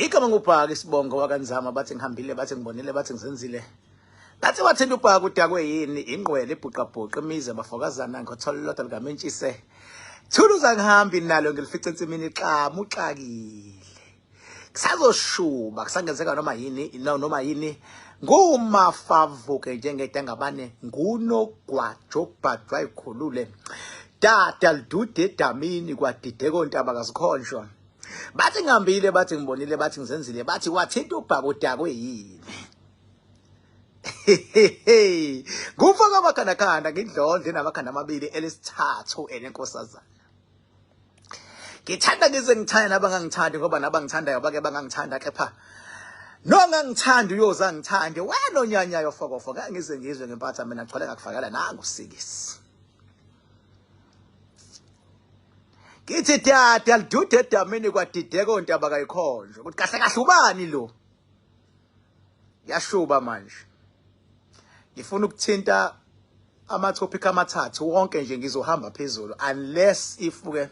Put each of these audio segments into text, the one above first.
Igama ngubhaka isibongo wakanzama bathi ngihambile bathi ngibonile bathi ngizenzile. Bathi wathinta ubhaka udakwe yini ingqwele ibhuqabhuqa imizi abafokazana ngotholo lodwa likamentshise. Thuluza ngihambi nalo ngilifice ensimini xamu uxakile. Kusazoshuba kusangenzeka noma yini noma yini ngumafavuke njengedangabane ngunogwajo bhajwa ikhulule. Dada lidude edamini kwadideka ontaba kazikhonjwa. Bathi ngihambile bathi ngibonile bathi ngizenzile bathi wathinta ubhaka udakwe yini. Ngufaka amakhandakhanda ngidlondle namakhanda amabili elesithathu elenkosazana. Ngithanda ngize ngithanda nabangangithandi ngoba nabangithandayo bake bangangithanda kepha nongangithandi uyoza ngithande wena onyanyayo fokofo ngeke ngize ngizwe ngempatha mina gcwele ngakufakela nangu sikisi. Ngithi dada lidude edamini kwadideka ontaba kayikhonjwa ukuthi kahle kahle ubani lo. Yashuba manje. Ngifuna ukuthinta ama-topic amathathu wonke nje ngizohamba phezulu unless if ke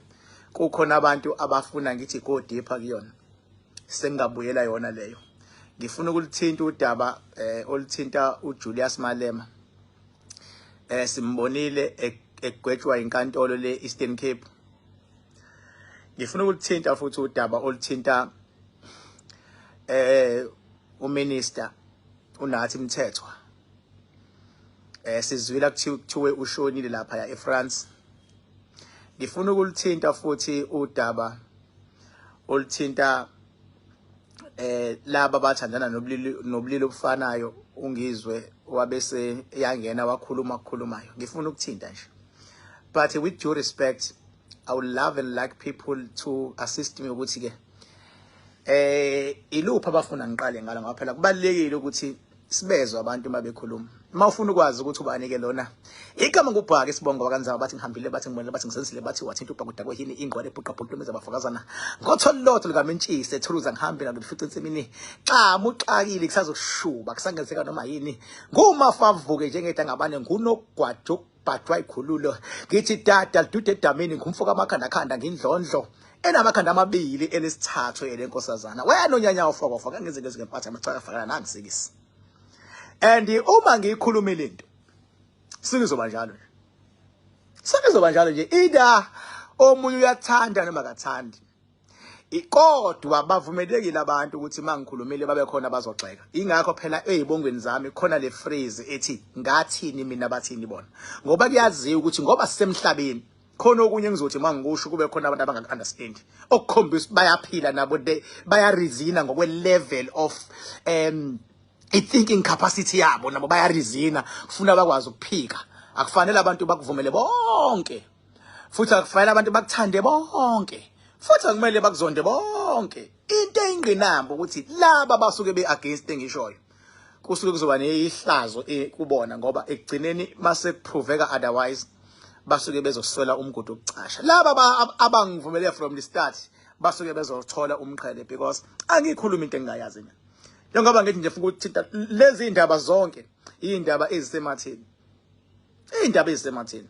kukhona abantu abafuna ngithi go deeper kuyona sengingabuyela yona leyo. Ngifuna ukulithinta udaba eh oluthinta uJulius Malema. Simbonile egwetshwa inkantolo le Eastern Cape. Ngifuna ukulithinta futhi udaba oluthinta uminister uNathi Mthethwa. Sizwila kuthiwe ushonile lapha ya eFrance. Ngifuna ukulithinta futhi udaba oluthinta laba bathandana nobulili obufanayo ungizwe wabese yangena wakhuluma okukhulumayo. Ngifuna ukuthinta nje. But with due respect, I would love and like people to assist me ukuthi ke iluphi abafuna ngiqale ngalo ngoba phela kubalulekile ukuthi sibezwe abantu uma bekhuluma. Uma ufuna ukwazi ukuthi ubani ke lona, igama ngubhaka isibongo wakanzaba bathi ngihambile bathi ngibonile bathi ngisenzile bathi wathinta ubhaka udakwe yini ingqwele ebhuqa bhuqa imizi abafokazana ngotholo lodwa likamentshisi ethuruza ngihambe nalo lifice ensimini xamu uxakile kusazoshuba kusangenzeka noma yini ngumafavuke njengedangabane ngunogwajo bhajwa ikhululo ngithi dada lidude edamini ngumfo kamakhanda khanda ngindlondlo enamakhanda amabili elesithathu elenkosazana wena onyanya ufokofo ngize ngeze ngempatha amacaka fakana nangisikisi. And uma ngiyikhulumile into sikuzoba njalo nje, sekuzoba njalo nje, either omunye uyathanda noma akathandi. Kodwa bavumelekile abantu ukuthi uma ngikhulumile babe khona abazogxeka. Ingakho phela ey'bongweni zami khona le phrase ethi ngathini mina bathini bona, ngoba kuyaziwa ukuthi ngoba sisemhlabeni khona okunye engizothi uma ngikusho kube khona abantu abangaku-understand okukhombisa bayaphila nabo bayarizina ngokwe-level of i-thinking capacity yabo, nabo bayarizina kufuna bakwazi ukuphika. Akufanele abantu bakuvumele bonke, futhi akufanele abantu bakuthande bonke, futhi akumele bakuzonde bonke. Into eyingqinamba ukuthi laba basuke be-against engishoyo kusuke kuzoba neyihlazo kubona, ngoba ekugcineni mase kuproveka otherwise basuke bezoswela umgodi wokucasha. Laba abangivumele from the start basuke bezothola umqhele because angikhulumi into engingayazi mina. Njengoba ngithi nje futhi ukuthinta lezi indaba zonke, indaba ezisematheni. Indaba ezisematheni.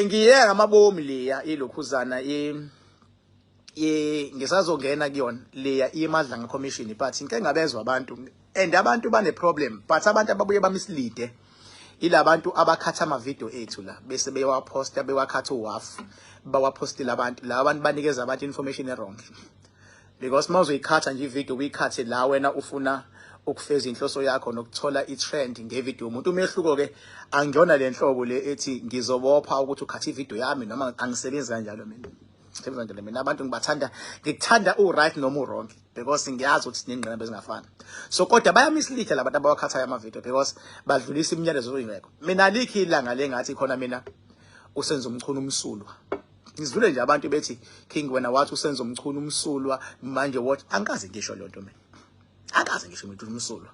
Ngiyeka amabomi leya ilokhuzana ngisazongena kuyona leya iMadlanga Commission, but ngike ngabezwa abantu and abantu bane problem, but abantu ababuye bamislead ilabantu abakhatha ama video ethu la bese bewaposta bewakhatha uhalf bawapostile abantu la abantu banikeza abantu information e wrong, because mawuzoyikhatha nje ivideo uyikhathe la wena ufuna ukufeza inhloso yakho nokuthola i-trend ngevideo yomuntu. Umehluko ke angiyona le nhlobo le ethi ngizobopha ukuthi ukhathe ivideo yami noma angisebenzi kanjalo mina. Ngisebenza kanjalo mina, abantu ngibathanda, ngikuthanda u-right noma u-wrong because ngiyazi ukuthi sinengqinamba ezingafani. So kodwa bayamislead labantu abawakhathayo ama-video because badlulisa imiyalezo oyingekho. Mina alikho ilanga le ngathi khona mina uSenzo Mchunu umsulwa. Ngizwile nje abantu bethi King wena wathi uSenzo Mchunu umsulwa manje what, angikaze ngisho le nto mina. Angikaze ngisho mina umsulwa.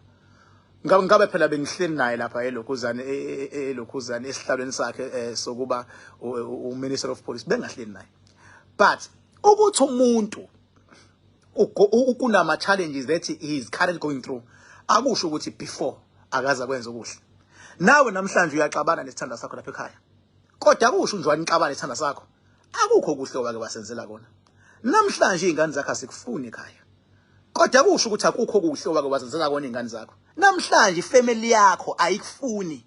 Ngabe phela bengihleli naye lapha elokhuzane elokhuzane esihlalweni sakhe sokuba uMinister of Police, bengahleli naye. But ukuthi umuntu ukunama challenges that he is currently going through akusho ukuthi before akaza kwenza okuhle. Nawe namhlanje uyaxabana nesithanda sakho lapha ekhaya, kodwa akusho nje wanixabana nesithanda sakho akukho kuhle owake wasenzela kona. Namhlanje izingane zakho asikufuni ekhaya, Kodwa kusho ukuthi akukho kuhle owake wazenzela kona ingane zakho. Namhlanje ifamily yakho ayikufuni.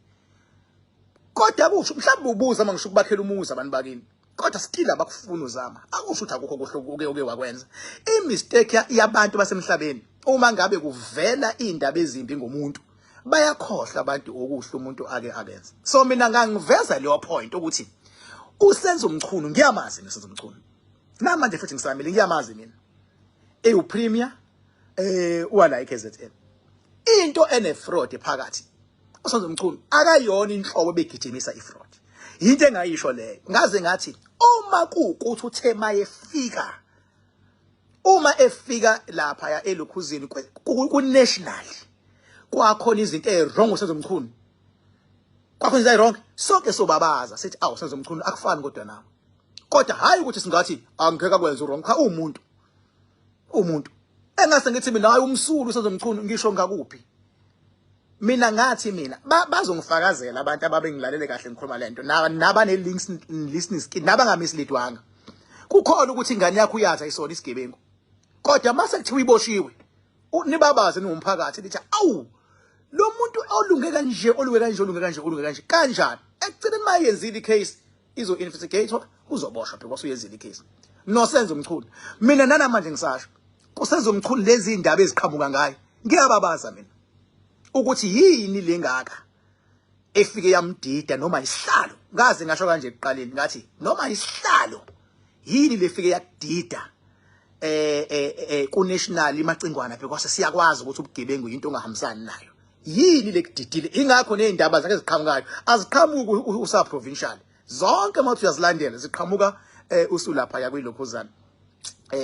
Kodwa kusho mhlawumbe ubuza uma ngisho ukubakhela umuzi abantu bakini. Kodwa still abakufuni uzama. Akusho ukuthi akukho kuhle uke uke wakwenza. I-mistake yabantu basemhlabeni uma ngabe kuvela indaba ezimbi ngomuntu bayakhohlwa abantu okuhle umuntu ake akenza. So mina ngangiveza leyo point ukuthi uSenzo Mchunu ngiyamazi mina uSenzo Mchunu. Namanje futhi ngisamile ngiyamazi mina. Ewu premier wala iKZN. Into ene fraud phakathi. USenzo Mchunu akayona inhlobo begijimisa ifraud. Into engayisho leyo. Ngaze ngathi uma kuwukuthi uthe mayefika uma efika lapha ya elokhuzini ku national kwakhona izinto eziwrong uSenzo Mchunu. Kwakhona izinto eziwrong sonke sobabaza sithi awu Senzo Mchunu akufani kodwa nawe. Kodwa hayi ukuthi singathi angeke akwenze wrong cha umuntu. Umuntu engase ngithi mina hayi umsulu uSenzo Mchunu ngisho ngakuphi. Mina ngathi mina bazongifakazela abantu ababengilalele kahle ngikhuluma lento nabane links listening skill nabangamisleadwanga. Kukhona ukuthi ingane yakho uyazi ayisona isigebengu. Kodwa mase kuthiwa iboshiwe nibabaze ningumphakathi lithi awu lo muntu olunge kanje olunge kanje olunge kanje olunge kanje kanjani ekugcineni mayenzile icase izo investigate uzoboshwa because uyenzile icase. NoSenzo Mchunu mina nanamanje ngisasho kuSenzo Mchunu lezi indaba eziqhamuka ngaye ngiyababaza mina ukuthi yini lengaka efike yamdida noma isihlalo ngaze ngasho kanje ekuqaleni ngathi noma isihlalo yini lefike yakudida ku national imacingwana because siyakwazi ukuthi ubugebengu into ongahambisani nayo yini lekudidile ingakho nezindaba zakhe eziqhamukayo aziqhamuki usa provincial zonke uma uyazilandela ziqhamuka usulapha ya kuyilokhuzana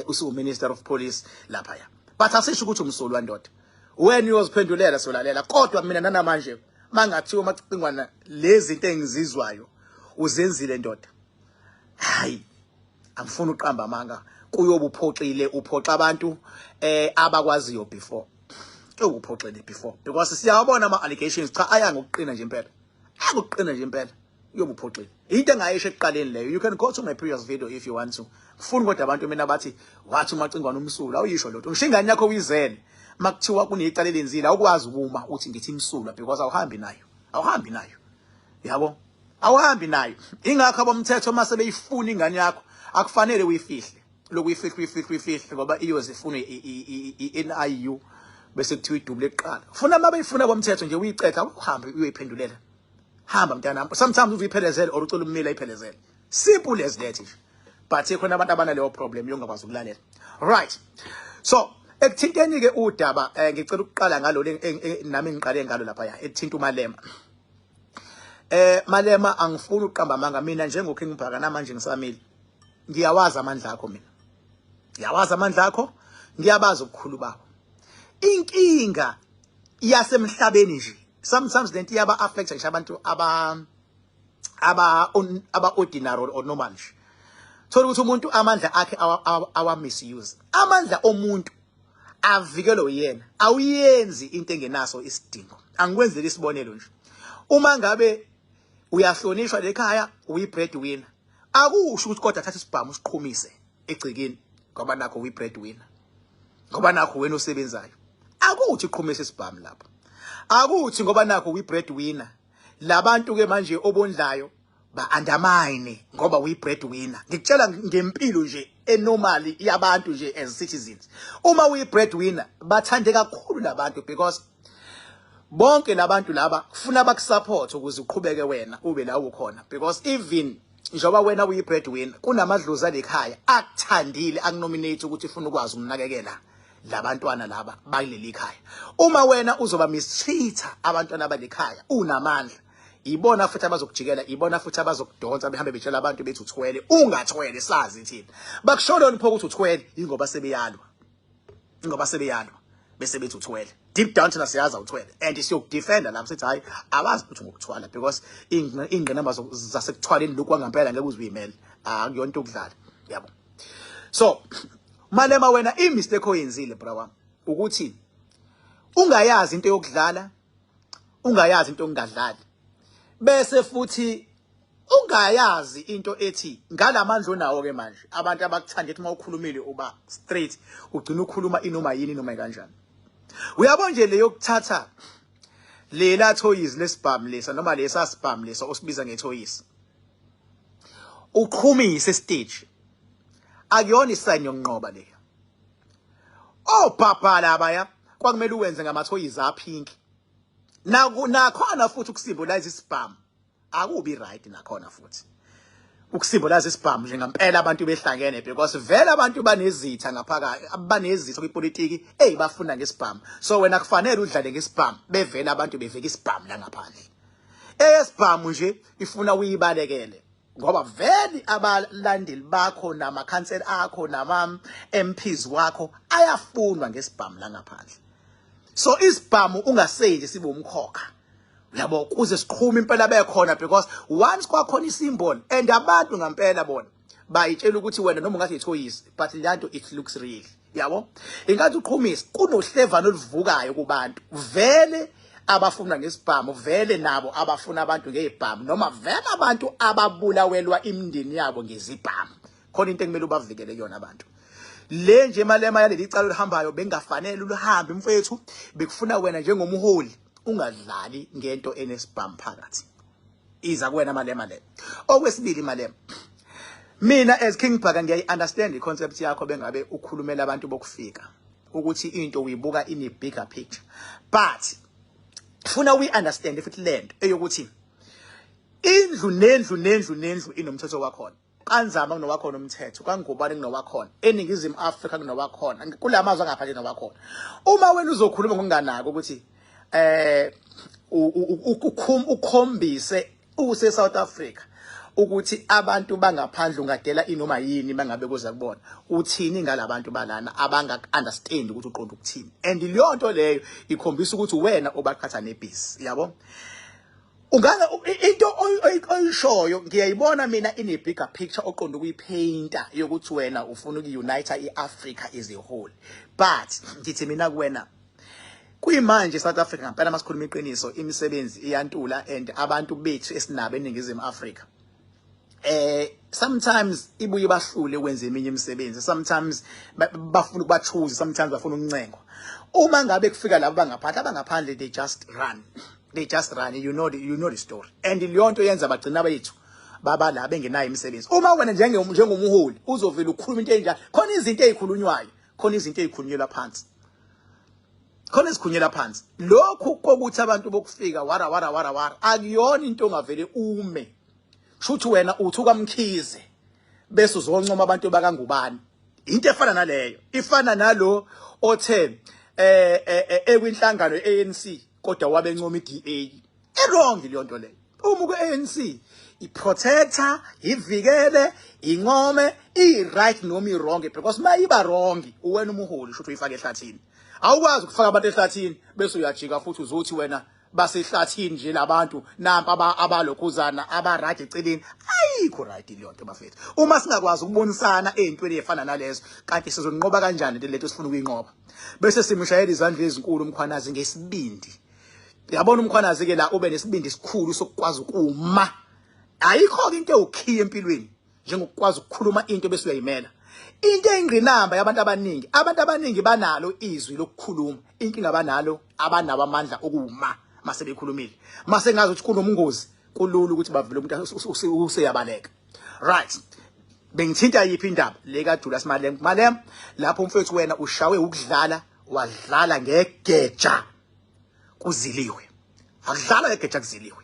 usu minister of police lapha ya but asisho ukuthi umsulwa ndoda wena uyoziphendulela solalela kodwa mina nanamanje mangathiwa macingwana lezi zinto engizizwayo uzenzile ndoda hayi angifuni uqamba amanga kuyobe uphoxile uphoxa abantu abakwaziyo before uphoxile before because siyawabona ama allegations cha aya ngokuqina nje impela akuqina nje impela uyobe uphoxile into engayisho ekuqaleni leyo. You can go to my previous video if you want to. Ngifuni kodwa abantu mina bathi wathi umacingwana umsulu awuyisho lutho ngisho ingane yakho uyizele makuthiwa kunecala elenzile awukwazi ukuma uthi ngithi imsulwa because awuhambi nayo awuhambi nayo yabo awuhambi nayo. Ingakho abomthetho mase beyifuna ingane yakho akufanele uyifihle lokuyifihla uyifihle uyifihle ngoba iyoze ifune i-NIU bese kuthiwa idubule kuqala. Funa uma beyifuna abomthetho nje uyicetha uhambe uyoyiphendulela. Hamba mntanami sometimes uzuyiphelezele or ucela ummeli ayiphelezele. Simple as that nje. But ikhona abantu abanaleyo problem yongakwazi ukulalela. Right. So ekuthinteni ke udaba ngicela ukuqala ngalo nami ngiqale ngalo lapha ya ethinta uMalema. Malema angifuni ukuqamba amanga mina njengo King Bhaka namanje ngisamile. Ngiyawazi amandla akho mina. Ngiyawazi amandla akho, ngiyabazi ubukhulu bawo. Inkinga yasemhlabeni nje sometimes lento iyaba affect ngisho abantu aba ordinary or normal nje. Thola ukuthi umuntu amandla akhe awa misuse. Amandla omuntu avikelwe yena. Awuyenzi into engenaso isidingo. Angikwenzeli isibonelo nje. Uma ngabe uyahlonishwa lekhaya uyi breadwinner. Akusho ukuthi kodwa thatha isibhamu usiqhumise egcekeni ngoba nakho uyi breadwinner. Ngoba nakho wena osebenzayo. Akuthi uqhumise isibhamu lapho. Akuthi ngoba nakho uyi breadwinner. Labantu ke manje obondlayo ba undermine ngoba uyi breadwinner. Ngikutshela ngempilo nje enormal yabantu nje as citizens. Uma uyi breadwinner bathande kakhulu labantu because bonke labantu laba kufuna bakusupport ukuze uqhubeke wena ube la ukhona because even njengoba wena uyi breadwinner kunamadlozi alekhaya akuthandile akunominate ukuthi ufuna ukwazi ukunakekela labantwana laba bakuleli khaya. Uma wena uzoba mistreater abantwana balekhaya unamandla ibona futhi abazokujikela ibona futhi abazokudonsa behambe betshela abantu bethi uthwele ungathwele sazi thina bakusholoni pho ukuthi uthwele ingoba sebeyalwa ingoba sebeyalwa bese bethi uthwele deep down thina siyazi awuthwele and siyokudefenda lapho sithi hayi abazi ukuthi ngokuthwala because ingqinamba zasekuthwaleni lokhu kwangempela ngeke uze uyimele akuyona into yokudlala yabo. So Malema wena i mistake oyenzile bra wami ukuthi ungayazi into yokudlala ungayazi into ongadlali bese futhi Ungayazi into ethi ngalamandla onawo ke manje abantu abakuthanda ethi uma ukhulumile uba straight, ugcina ukhuluma inoma yini noma kanjani. Uyabo nje le yokuthatha lela thoyizi lesibhamu lesa noma lesa sibhamu lesa osibiza ngethoyizi, uqhumise stage, akuyona isign yokunqoba leyo. Obhabha labaya kwakumele uwenze ngamathoyizi apink, nakhona futhi ukusymbolize isibhamu akubi right, nakhona futhi ukusymbolize isibhamu nje ngempela abantu behlangene, because vele abantu banezitha ngaphakathi, banezitha kwipolitiki eyibafuna ngesibhamu. So wena kufanele udlale ngesibhamu bevele abantu beveka isibhamu la ngaphandle. Eyesibhamu nje ifuna uyibalekele, ngoba vele abalandeli bakho namakhansela akho nama MPs wakho ayafunwa ngesibhamu la ngaphandle. So isibhamu ungasenzi sibe umkhokha yabo, kuze siqhume impela bekhona, because once kwakhona isymbol and abantu ngempela bona bayitshela ukuthi wena noma ungathi ithoyisi, but leyanto it looks real yabo. Ingathi uqhumisa kunohlevano oluvukayo kubantu vele abafuna ngesibhamu, vele nabo abafuna abantu ngezibhamu, noma vele abantu ababulawelwa imindeni yabo ngezibhamu. Khona into ekumele ubavikele kuyona abantu. Le nje Malema yaleli cala olihambayo bengafanele ulihambe mfethu, bekufuna wena njengomholi ungadlali ngento enesibhamu phakathi. Iza kuwena Malema le. Okwesibili Malema, mina as King Bhaka ngiyayi-understand i-concept yakho bengabe ukhulumela abantu bokufika ukuthi into uyibuka in a bigger picture, but funa we understand futhi lento eyokuthi indlu nendlu nendlu nendlu inomthetho wakhona. KaNzama kunowakhona umthetho, kaNgubane kunowakhona, eNingizimu Afrika kunowakhona, kulamazwe angaphandle kunowakhona. Uma wena uzokhuluma ngokunganaki ukuthi ukhombise use South Africa ukuthi abantu bangaphandle ungadela inoma yini mangabe kuza kubona, uthini ngalabantu balana abanga understand ukuthi uqonda ukuthini? And leyo nto leyo ikhombisa ukuthi wena obaqhatha nebhizi yabo. Ungake into oyishoyo ngiyayibona mina in a bigger picture oqonda ukuyipainta yokuthi wena ufuna ukuunite iAfrica as a whole, but ngithi mina kuwena kuyimanje South Africa ngempela masikhuluma iqiniso imisebenzi iyantula and abantu bethu esinabo eNingizimu Afrika sometimes ibuye bahlule ukwenza eminye imisebenzi, sometimes bafuna ukubachoose, sometimes bafuna ukuncengwa. Uma ngabe kufika labo bangaphandle, abangaphandle they just run, they just run. You know the story, and leyo nto yenza bagcina bethu baba la bengenayo imisebenzi. Uma wena njengomholi uzovela ukhuluma into enjalo, khona izinto ezikhulunywayo, khona izinto ezikhulunyelwa phansi, khona ezikhulunyelwa phansi. Lokhu kokuthi abantu bokufika wara wara wara wara akuyona into ongavele ume shuthi wena uthuka Mkhize bese uzoncoma abantu bakaNgubani. Into efana naleyo ifana nalo othe ekwinhlangano ANC kodwa wabencoma iDA. Ewrong leyo nto leyo. Uma ku ANC iprotector ivikele income i right noma i wrong, because mayiba wrong uwena umuholi shuthi uyifaka ehlathini. Awukwazi ukufaka abantu ehlathini bese uyajika futhi uzothi wena basehlathini nje labantu nampa abalokhuzana aba right eceleni. Ayikho right leyo nto bafethu. Uma singakwazi ukubonisana ezintweni ezifana nalezo, kanti sizonqoba kanjani lento esifuna ukuyinqoba? Bese simshayela izandla ezinkulu uMkhwanazi ngesibindi. Yabona uMkhwanazi ke la ube nesibindi esikhulu sokukwazi ukuma. Ayikho ke into ewukhiya empilweni njengokukwazi ukukhuluma into bese uyayimela. Into eyingqinamba yabantu abaningi, abantu abaningi banalo izwi lokukhuluma, inkinga banalo abanabo amandla okuma mase bekhulumile. Mase ngazi ukuthi kunomngozi, kulula ukuthi bavele umuntu useyabaleka. Right, bengithinta yiphi indaba le ka Julius Malema? Malema lapho umfethu wena ushawe ukudlala, wadlala ngegeja kuziliwe. Akudlala ngegeja kuziliwe.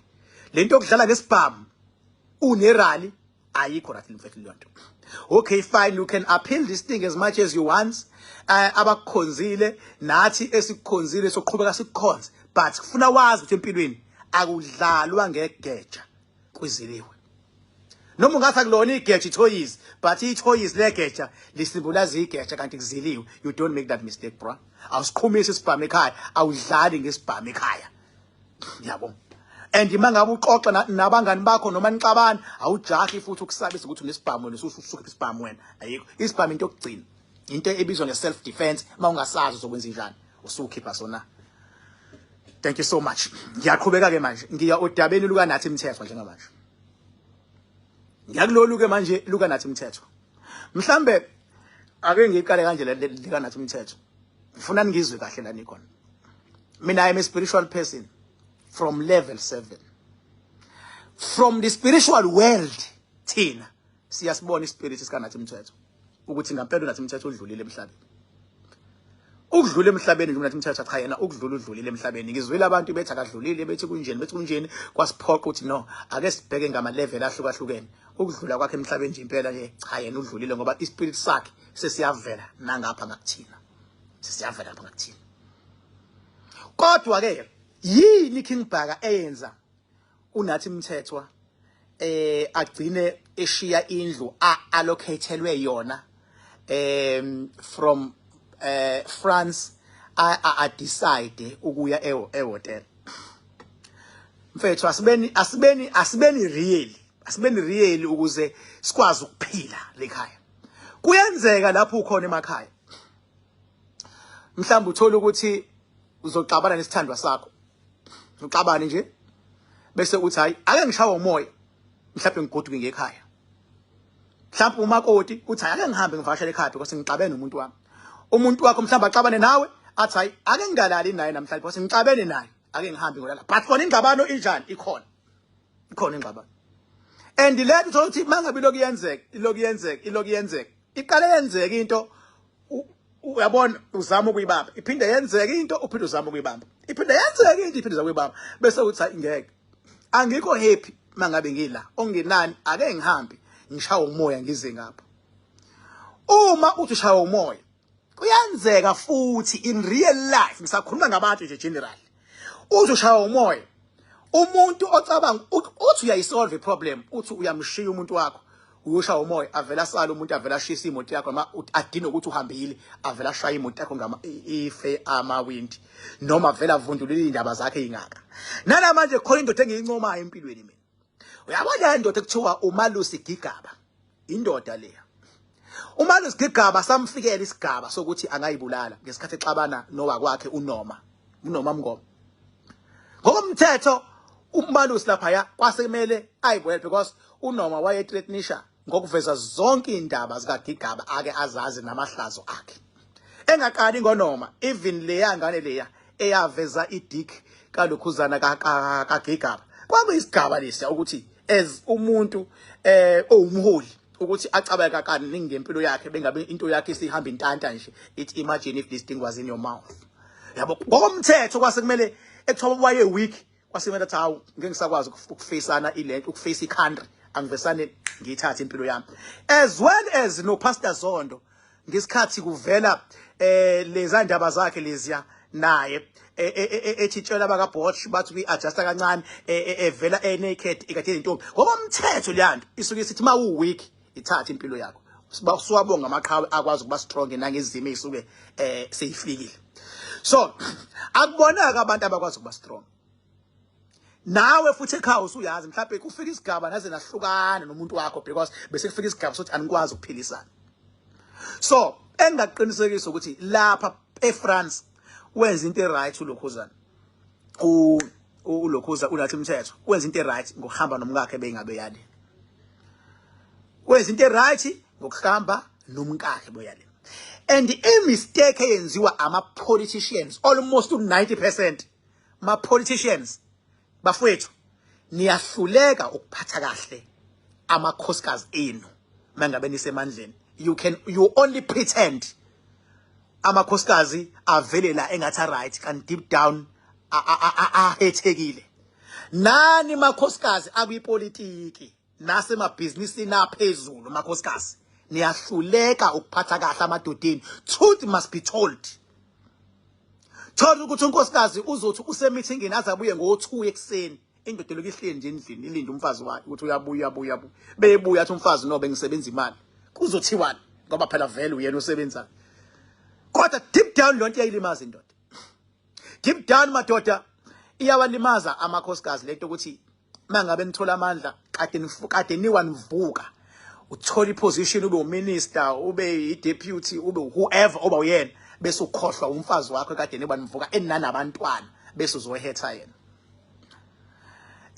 Lento yokudlala ngesibhamu unerally ayikho right mfethu leyo nto. Okay, fine, you can appeal this thing as much as you want. Abakukhonzile nathi esikukhonzile soqhubeka sikukhonze, but kufuna wazi ukuthi empilweni akudlalwa ngegeja kuziliwe. Noma ungathi akulona igeja ithoyizi, but ithoyizi legeja lisymbolize igeja kanti kuziliwe. You don't make that mistake, bro. Awusiqhumisi isibhamu ekhaya, awudlali ngesibhamu ekhaya yabo. And mangabe uxoxa nabangani bakho noma nixabana, awujahi futhi ukusabisa ukuthi unesibhamu wena, ususuka isibhamu wena. Ayikho isibhamu, into yokugcina, into ebizwa nge-self defense. Uma ungasazi uzokwenza njani, usukhipha sona. Thank you so much. Ngiyaqhubeka ke manje, ngiya odabeni lukaNathi Mthethwa njengamanje. Ngiyakulolu ke manje luka Nathi Mthetho. Mhlambe ake ngiqale kanje lika Nathi Mthetho. Ngifuna ningizwe kahle la nikhona. Mina I am a spiritual person from level 7. From the spiritual world thina siyasibona ispirit sika Nathi Mthetho ukuthi ngampela uNathi Mthetho udlulile emhlabeni. Ukudlula emhlabeni nje uNathi Mthetho, cha, yena ukudlula udlulile emhlabeni. Ngizwile abantu bethi akadlulile, bethi kunjeni, bethi kunjeni, kwasiphoqa ukuthi no, ake sibheke ngama level ahlukahlukene. Ukudlula kwakhe emhlabeni nje impela nje, cha, yena udlulile ngoba ispirit sakhe sesiyavela nangapha ngakuthina, sesiyavela lapha ngakuthina. Kodwa ke yini, King Bhaka, eyenza uNathi Mthethwa agcine eshiya indlu a allocatelwe yona from France, a decide ukuya e hotel? Mfethu, asibeni real, asibeni real ukuze sikwazi ukuphila lekhaya. Kuyenzeka lapho ukhona emakhaya, mhlawumbe uthola ukuthi uzoxabana nesithandwa sakho, uxabane nje, bese uthi, "Hayi, ake ngishawe umoya, mhlawumbe ngigoduke ngekhaya." Mhlawumbe umakoti uthi, "Hayi, ake ngihambe ngivakashele ekhaya because ngixabene nomuntu wami." Umuntu wakho mhlawumbe axabane nawe, athi, "Hayi, ake ngingalali naye namhlanje because ngixabene naye, ake ngihambe ngolala." But khona ingxabano injani? Ikhona, ikhona ingxabano. And le nto uthola ukuthi mangabe ilokhu yenzeka, ilokhu yenzeka, ilokhu yenzeka, iqale yenzeka into, uyabona, uzama ukuyibamba, iphinde yenzeke into, uphinde uzama ukuyibamba, iphinde yenzeke into, iphinde uzama ukuyibamba, bese uthi, "Hayi, ngeke, angikho happy mangabe ngila, ongenani ake ngihambe ngishawe umoya ngize ngapha." Uma uthi ushawe umoya, kuyenzeka futhi in real life, ngisakhuluma ngabantu nje general, uthi ushaya umoya, umuntu ocabanga uthi uyayisolve iproblem, uthi uyamshiya umuntu wakho uyoshaya umoya, avela asala umuntu, avela ashisa imoto yakho, noma adine ukuthi uhambile, avela ashaya imoto yakho ngama ife amawindi, noma avela avundulile indaba zakhe ingaka. Nanamanje khona indoda engiyincomayo empilweni mina, uyabona, indoda ekuthiwa uMalusi Gigaba. Indoda leya, uMalusi Gigaba, samfikela isigaba sokuthi angayibulala ngesikhathi exabana nowakwakhe uNoma Mngoma. Ngokomthetho uMalusi laphaya kwasekumele ayibuyele because uNoma wayethreatenisha ngokuveza zonke indaba zikaGigaba ake azazi namahlazo akhe, engaqali ngoNoma, even leya ngane leya eyaveza idick kalokhuzana kaGigaba. Kwakuyisigaba lesiya ukuthi as umuntu owumholi ukuthi acabange kaningi ngempilo yakhe, bengabe into yakhe isihamba intanta nje, it imagine if this thing was in your mouth, yabo. Ngokomthetho kwase kumele ekuthiwa waye weak, kwasemele athi, "Hawu, ngeke ngisakwazi ukufacana ilento, ukuface i-country, angivesane ngiyithathe impilo yami." As well as no Pastor Zondo, ngesikhathi kuvela leza ndaba zakhe leziya naye ethi tshela bakaBosch bathi kuyi-adjusta kancane, evela e-naked ikade intombi, ngoba umthetho leyanto isuke isithi uma u-weak ithathe impilo yakho. Siwabonga amaqhawe akwazi ukuba strong nangezimo ey'suke seyifikile. So akubonaka abantu abakwazi ukuba strong. Nawe futhi ekhaya usuyazi, mhlawumbe kufika isigaba naze nahlukana nomuntu wakho because bese kufika isigaba sokuthi anikwazi ukuphilisana. So engakuqinisekisa ukuthi lapha eFrance wenza into eright ulokhuzana, ulokhuza uNathi Mthetho, wenza into eright ngokuhamba nomkakhe, bengabe yale, wenza into eright ngokuhamba nomkakhe boyale. And i-mistake eyenziwa ama-politicians, almost 90% ma-politicians bafowethu, niyahluleka ukuphatha kahle amakhosikazi enu mangabe nisemandleni. You only pretend. Amakhosikazi avele la engathi right, kanti deep down ahethekile. Nani makhosikazi akwipolitiki nasemabhizinisini aphezulu, makhosikazi, niyahluleka ukuphatha kahle amadodeni. Truth must be told. Thola ukuthi unkosikazi uzothi usemeetingini aze abuye ngo-2 ekuseni, indoda lokhu ihleli nje endlini ilinde umfazi wayo ukuthi uyabuya, uyabuya, uyabuya. Bebuya athi umfazi, "No, bengisebenza imali." Kuzothiwani? Ngoba phela vele uyena osebenzayo, kodwa deep down lonto iyayilimaza indoda. Deep down, madoda, iyawalimaza amakhosikazi lento ukuthi mangabe nithola amandla, kade niwa nivuka, uthola iposition, ube uminister, ube i-deputy, ube whoever oba uyena, bese ukhohlwa umfazi wakho kade niba nivuka enanabantwana, bese uzohetha yena.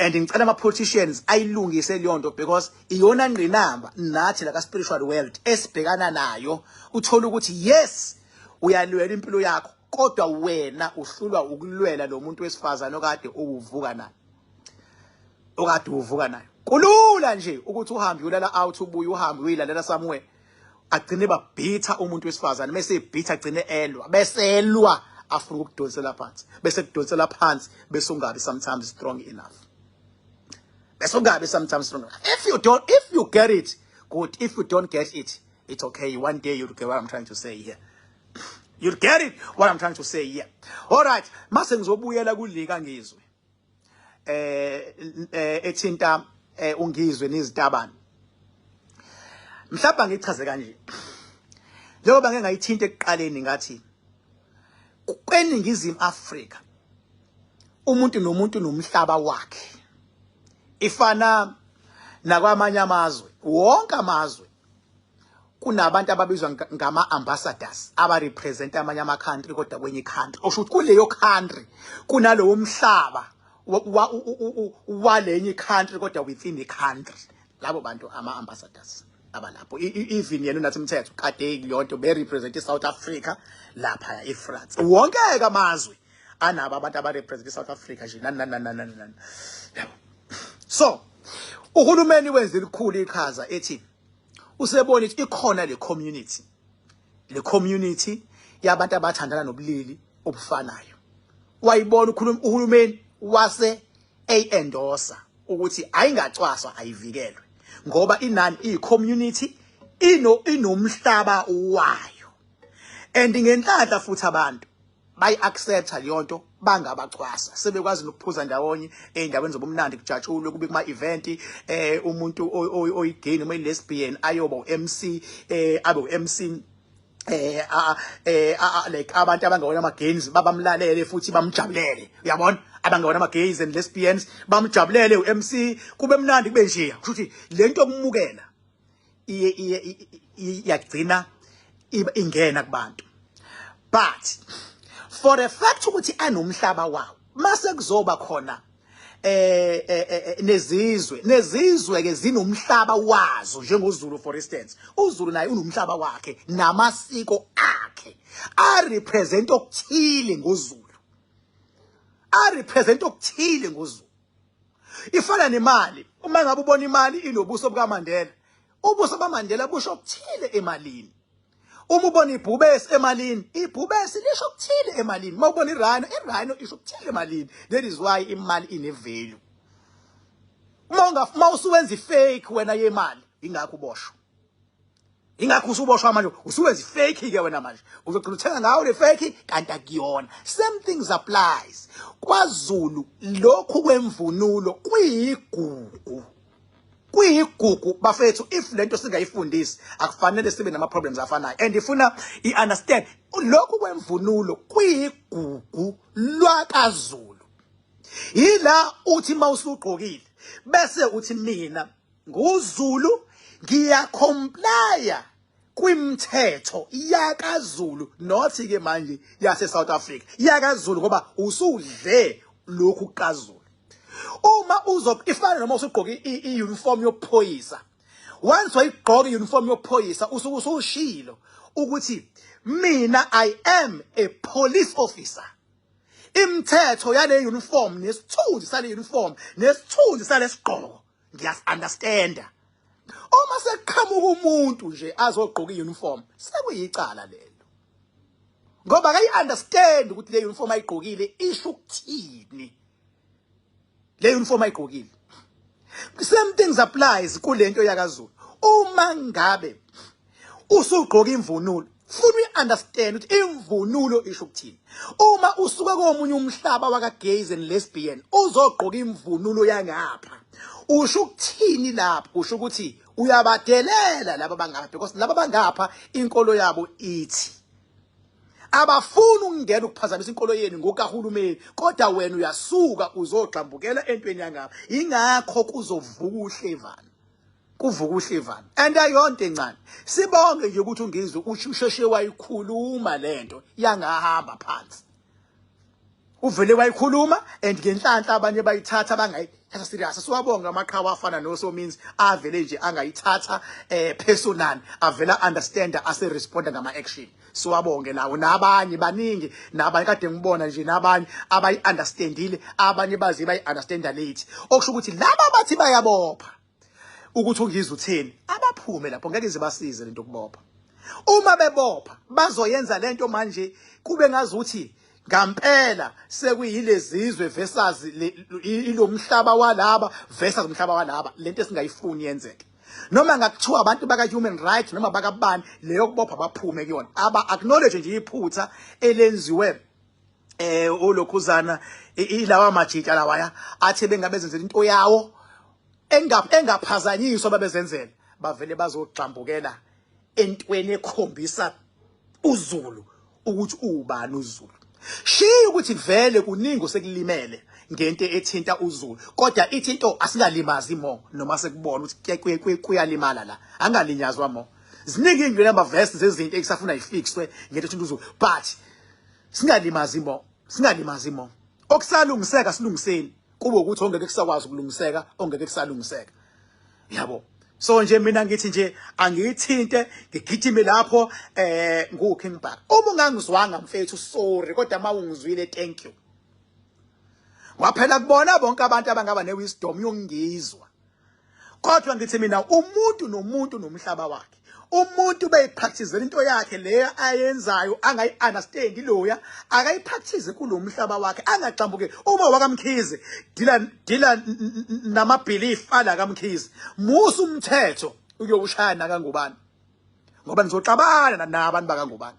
And ngicela ama politicians ayilungise leyo nto because iyona ngqinamba nathi la ka spiritual world esibhekana nayo. Uthola ukuthi yes, uyalwela impilo yakho, kodwa wena uhlulwa ukulwela lo muntu wesifazane okade uvuka naye, okade uvuka naye. Kulula nje ukuthi uhambe uyolala out, ubuye uhambe uyilalela somewhere, agcine babhitha umuntu wesifazane, bese ebhitha agcine elwa, bese elwa afuna ukudonsela phansi, bese kudonsela phansi, bese ungabi sometimes strong enough, bese ungabi sometimes strong enough. If you don't, if you get it, good. If you don't get it, it's okay. One day you'll get what I'm trying to say here. You'll get it what I'm trying to say here. All right, mase ngizobuyela kulika ngizwe ethinta ungizwe nezitabane. Mhlawumbe ngichaze kanje, njengoba ngeke ngayithinta ekuqaleni, ngathi kweningizimu Afrika umuntu nomuntu nomhlaba wakhe, ifana nakwamanye amazwe, wonke amazwe kunabantu ababizwa ngama-ambassadors abarepresent amanye ama-country, kodwa kwenye i-country, osho ukuthi kuleyo country kunalowo mhlaba walenye i-country, kodwa within the country labo bantu ama-ambassadors abalapho. Even yena uNathi Mthetho kade leyo nto be-represent i-South Africa lapha eFrance. Wonke-ke amazwe anabo abantu abarepresent i-South Africa nje, nani nani nani nani nani, yabo. So uhulumeni wenza elikhulu iqhaza, ethi usebona ukuthi ikhona le community yabantu abathandana nobulili obufanayo. Wayibona ukhuluma uhulumeni wase eyi-endorsa ukuthi ayingacwaswa, ayivikelwe, ngoba inani iyi-community inomhlaba wayo. And ngenhlanhla futhi abantu bayi-accepta leyo nto, bangabacwasa, sebekwazi nokuphuza ndawonye ey'ndaweni zobumnandi, kujatshulwe, kube kuma-event, umuntu oyi-gay noma i-lesbian ayoba u-MC, abe u-MC, like abantu abangewona ama-gays babamlalele futhi bamjabulele, uyabona, abangewona ama-gays and lesbians bamjabulele u-MC, kube mnandi, kube njeya. Kusho ukuthi le nto yokumukela iye iyagcina ingena kubantu. But for the fact ukuthi anomhlaba wawo, mase kuzoba khona nezizwe ke zinomhlaba wazo, njengoZulu for instance. UZulu naye unomhlaba wakhe namasiko akhe a represent okuthile ngoZulu, a represent okuthile ngoZulu. Ifana nemali, uma ngabe ubona imali inobuso bukaMandela, ubuso baMandela busho okuthile emalini. Uma ubona ibhubesi emalini, ibhubesi lisho okuthile emalini. Uma ubona irhino, irhino isho okuthile emalini. That is why imali ine value. Uma usuwenza ifake wena yemali, ingakho uboshwa, ingakho usuboshwa manje, usuwenza ifake ke wena manje, uzogcina uthenga ngawo le fake kanti akuyona. Same things applies kwaZulu. Lokhu kwemvunulo kuyigugu, kuyigugu bafethu. If lento singayifundisi, akufanele sibe nama problems afanayo. And ifuna i-understand, lokhu kwemvunulo kuyigugu lwakaZulu. Yila uthi mawusugqokile bese uthi mina nguZulu, ngiyacomplya kwimthetho yakaZulu, not ke manje yase South Africa, yakaZulu, ngoba usudle lokhu kaZulu. Uma uzo ifana noma usugqoka i-uniform yobuphoyisa, once wayigqoka i-uniform yobuphoyisa, usuke usushilo ukuthi mina I am a police officer. Imithetho yale uniform nesithunzi sale uniform nesithunzi salesigqoko ngiyas-understanda. Uma sekuqhamuka umuntu nje azogqoka i-uniform, sekuyicala lelo, ngoba akayi-understand ukuthi le uniform ayigqokile isho ukuthini, le uniform ayigqokile. Same things applies kulento yakaZulu. Uma ngabe usugqoka imvunulo, funa uyi-understand ukuthi imvunulo isho ukuthini. Uma usuka komunye umhlaba waka-gays and lesbian uzogqoka imvunulo yangapha, usho ukuthini lapho? Usho ukuthi uyabadelela laba bangapha, because laba bangapha inkolo yabo ithi abafuni ukungena ukuphazamisa inkolo yenu ngokahulumeni, kodwa wena uyasuka uzogxambukela entweni yangapha. Ingakho kuzovuka uhlevana, kuvuka uhlevana, and ayonto encane. Sibonge nje ukuthi uNgizwe usheshe wayikhuluma lento, yangahamba phansi. Uvele wayikhuluma and ngenhlanhla abanye bayithatha bangayithatha serious. Siwabonga amaqhawe afana noSominzi avele nje angayithatha personal, avela understand ase responda ngama action. Siwabonge lawo nabanye baningi, nabanye kade ngibona nje nabanye abayi understandile, abanye bazi bayi understanda late. Okusho ukuthi laba bathi bayabopha ukuthi uNgizwe utheni, abaphume lapho, ngeke izibasize lento kubopha. Uma bebopha bazoyenza lento manje kube ngazuthi ngampela sekuyilezizwe versus ilomhlaba walaba versus umhlaba walaba, lento esingayifuni yenzeke. Noma ngakuthiwa abantu baka human rights noma bakabani, leyo kubopha baphume kuyona, aba acknowledge nje iphutha elenziwe ulokhuzana ilawa majita lawaya athe bengabe zenzela into yawo engaphazanyiswa babezenzela, bavele bazogxambukela entweni ekhombisa uZulu ukuthi ubani uZulu. Shiya ukuthi vele kuningi osekulimele ngento ethinta uZulu, kodwa ithi into asingalimazi mo noma sekubona ukuthi kuyalimala la, angalinyazwa mo. Ziningi ingqinamba verse zezinto ekusafuna ifixwe ngento ethinta uZulu, but singalimazi mo, singalimazi mo. Okusalungiseka silungiseni, kube ukuthi ongeke kusakwazi ukulungiseka, ongeke kusalungiseka, yabo. So nje mina ngithi nje angiyithinte ngigijime lapho ngu King Bhaka. Uma ungangizwanga mfethu, sorry, kodwa uma ungizwile, thank you. Waphela kubona bonke abantu abangaba newisdom yokungizwa. Kodwa ngithi mina umuntu nomuntu nomhlaba wakhe. Umuntu beyipractice into yakhe leyo ayenzayo angayi-understand loya, akayipractice kulo mhlaba wakhe, angagxambuki. Uma wakaMkhize, dila nama belief ala kaMkhize. Musa umthetho uyowushaya nakangubani, ngoba nizoxabana nabantu bakaNgubani,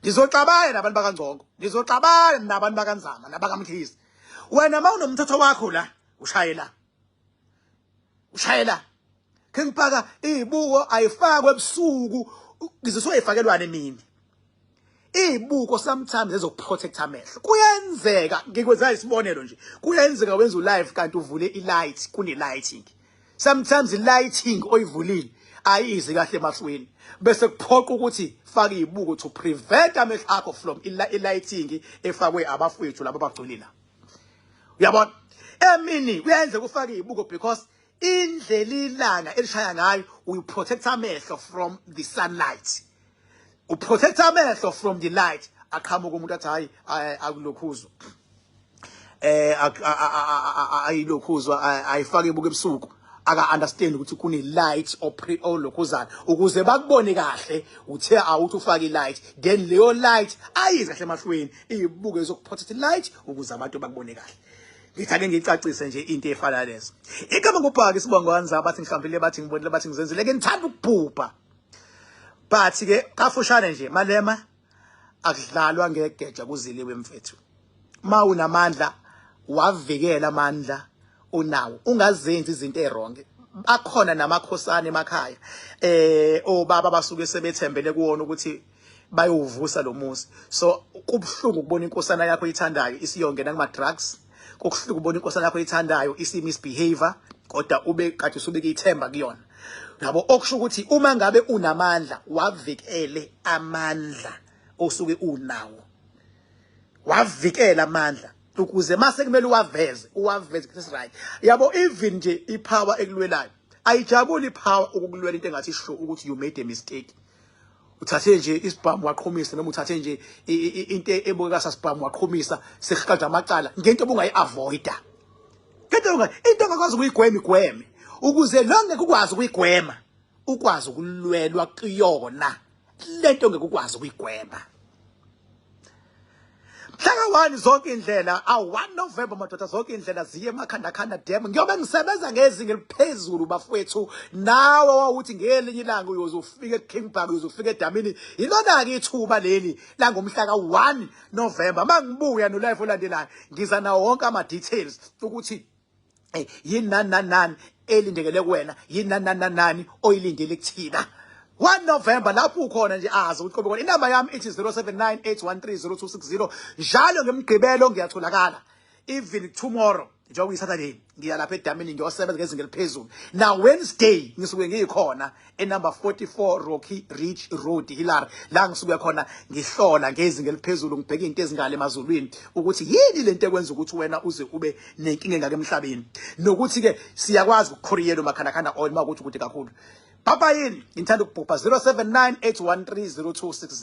nizoxabana nabantu bakaNgcongo, nizoxabana nabantu bakaNzama nabakaMkhize. Wena mawunomthetho wakho la, ushaye la, ushaye la. King Bhaka, izibuko ayifakwe ebusuku, ngizosoyifakelwana emini. Izibuko sometimes ezokuprotect amehlo. Kuyenzeka ngikwenza isibonelo nje, kuyenzeka wenza ulive kanti uvule i-light, kune lighting. Sometimes i-lighting oyivulile ayizi kahle emehlweni, bese kuphoqa ukuthi faka izibuko to prevent amehlo akho from i-lighting efakwe abafowethu laba abagcwele la. Uyabona, emini kuyenzeka ufake izibuko because indlela ilanga elishaya ngayo, uyiprotect amehlo from the sunlight, uprotect amehlo from the light. Aqhamuka umuntu athi hayi, akulokhuzwa ayilokhuzwa ayifake ibuko ebusuku, aka understand ukuthi kune light olokhuzana ukuze bakubone kahle. Uthe awuthi ufake i-light, then leyo light ayizi kahle emahlweni, izibuko ezokuprotect light ukuze abantu bakubone kahle. Ngithi ake ngicacise nje into efana lezo. Igama nguBhaka, isibongo wanza, bathi ngihlambile, bathi ngibonile, bathi ngizenzile, ke ngithanda ukubhubha. But ke kafushane nje, Malema, akudlalwa ngegeja kuziliwe mfethu. Ma unamandla, wavikela amandla unawo, ungazenzi izinto ewrong. Bakhona namakhosana emakhaya, obaba basuke sebethembele kuwona ukuthi bayovusa lo muzi. So kubuhlungu ukubona inkosana yakho oyithandayo isiyongena kuma drugs, kubuhlungu ukubona inkosana yakho oyithandayo isi misbehavior, kodwa ube kade usubeke ithemba kuyona, yabo. Okusho ukuthi uma ngabe unamandla, wavikele amandla osuke unawo, wavikela amandla ukuze mase kumele uwaveze, uwaveze kuthi right, yabo. Even nje ipower ekulwelayo, ayijabuli ipower ukukulwela into engathi sure ukuthi you made a mistake. Uthathe nje isibhamu waqhumisa, noma uthathe nje into ebukeka sasibhamu waqhumisa, sekuqanjwa amacala ngento obungayi-avoida. Ngento into ongakwazi ukuyigwema, igweme ukuze lo ngeke ukwazi ukuyigwema ukwazi ukulwelwa kuyona lento ongeke ukwazi ukuyigwema. Mhla ka-1 zonke indlela, awu-1 November madoda, zonke indlela ziye eMakhandakhanda Dam. Ngiyobe ngisebenza ngezinga eliphezulu bafowethu. Nawe wawuthi ngelinye ilanga uyoze ufike eKing Park, uyoze ufike edamini, ilona-ke ithuba leli langomhla ka-1 November. Mangibuya no live olandelayo, ngiza nawo wonke ama-details ukuthi yini nani nani nani elindekele kuwena, yini nani nani nani nani oyilindele kuthina. 1 November lapho ukhona nje, azi ukuthi kobe khona. Inamba yami ithi 0798130260. Njalo ngemgqibelo ngiyatholakala, even tomorrow. Njengoba kuyi-Saturday ngiya lapha edamini ngiyosebenza ngezinga eliphezulu. Na Wednesday ngisuke ngikhona enumber 44 Rocky Ridge Road, Hillary, la ngisuke khona ngihlola ngezinga eliphezulu, ngibheke izinto ezingale emazulwini ukuthi yini lento ekwenza ukuthi wena uze ube nenkinga engaka emhlabeni, nokuthi ke siyakwazi ukukhuriyela umakhandakhanda oil uma ukuthi kude kakhulu. Bye bye, ngithanda ukubhubha. 0798130260.